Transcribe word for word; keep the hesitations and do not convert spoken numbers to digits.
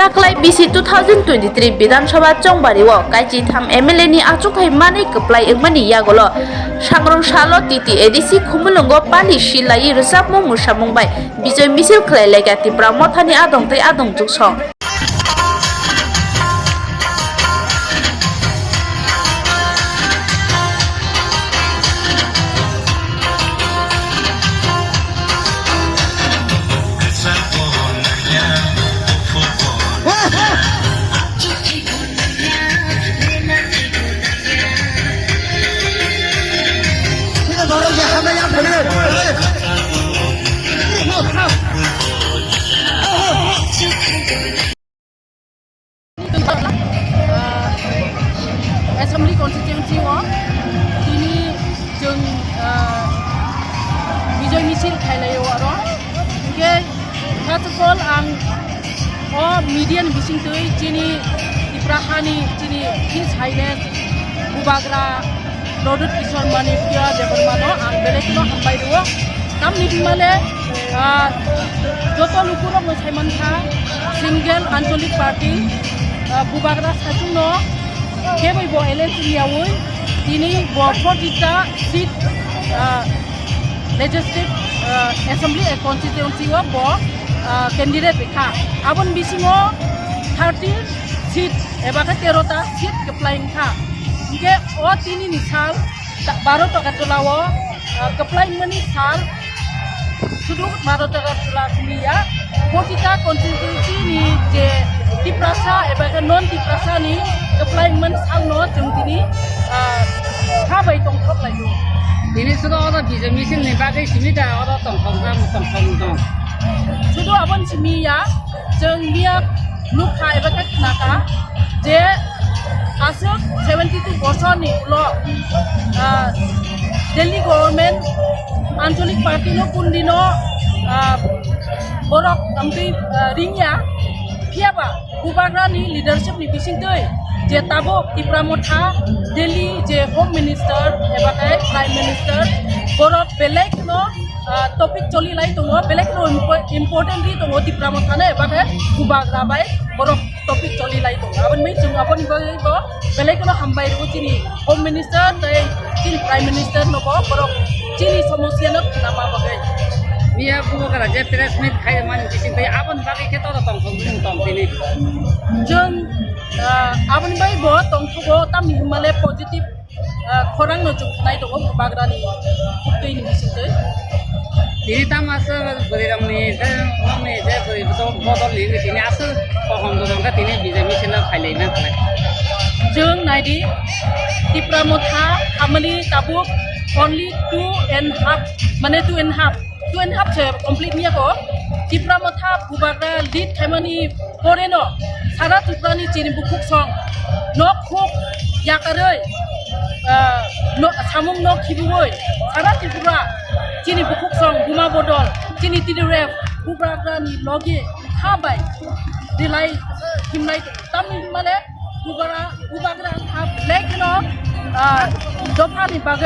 Taklai bisi two thousand twenty-three Bidhan Sabha Chongbari o kaichi tham M L A ni achukthai manwi kwplai wngmani yagulo sangrong salo T T A D C Khumulwngo pali silaiwi rwchapmung mwsamung bai bijoy misil khlai laikha Tipra Mothani adong tei adong juksong. Assembly constituency o tini chwng, ah, bijoy misil khailai o aro. Hinkhe first of all ang o media ni bisingtwi chini Tipra hani chini His Highness Bubagra Pradyut Kishore Manikya Debbarma no ang belai kheno hambai rwo. Tamni hwnmale, ah, joto lukurokno saimankha, single Anchalik Party, ah, Bubagra saichungno keboi bo alliance wngyaui tini bo forty ta seat, ah, Legislative, ah, Assembly constituency o bo, ah, candidate rikha. Aboni bisingo thirty seat eba khe tero ta seat kwplai wngkha. Hinkhe o tini ni sal ta-, baro Agartala o, ah, kwplai wngmani sal, sudu baro Agartala simi ya, forty ta constituency ni je Tiprasa eba khe non Tiprasa ni kwplai wngmani sal no chwng tini, ah, kha bai tongthok lai o. Tini sudu oro bijoy misil ni bagwi simi da oro tongthok jang tongthok tong. Sudu aboni simi ya, chwng miya nukha eba khe khnakha je aswk seventy two bosor ni ulo, ah, Delhi government Anchalik Party no kundino, ah, borok amtwi, ah, ringya, phiyaba Bubagra ni leadership ni bisingtwi je tabuk Tipra Motha Delhi je Home Minister eba khe Prime Minister borok belai kheno, ah, topic choli lai tongo, belai kheno impo-, important ri tongo Tipra Motha no eba khe Bubagra bai borok topic choli lai tongo. Aboni bai chwng aboni bagwi bo belai kheno hambai rwo chini Home Minister tei chini Prime Minister no bo borok chini somosya no khwnama bagwi. Miya Bubagra je press meet khai mani bising tei aboni bagwi khe toro tongthok bini tong tini. Chwng, ah, aboni bai bo tongthogo tamni hwnmale positive, ah, khorang no chwng khnai tongo Bubagra ni twi ni bising twi. Tini tamo aswk bwrwi rokni je nokni je bwrwi bodol ni tini aswk pohom rok tini bijoy misil no khailai na khlai. Chwng naidi Tipra Motha hamani tabuk only two and half, mane two and half, two and half se complete niya ko. Tipra Motha Bubagra lead khaimani pore no sara Tripura ni chini bukhuk song nok khuk yakarwi, ah, no, samung nok khibiwi sara Tripura chini bukhuk song Buma Bodol chini T D R F Bubagra ni logi kha bai dilai himlai tamni mane Bubagra, Bubagra kha belai kheno, ah, dopha ni bagwi.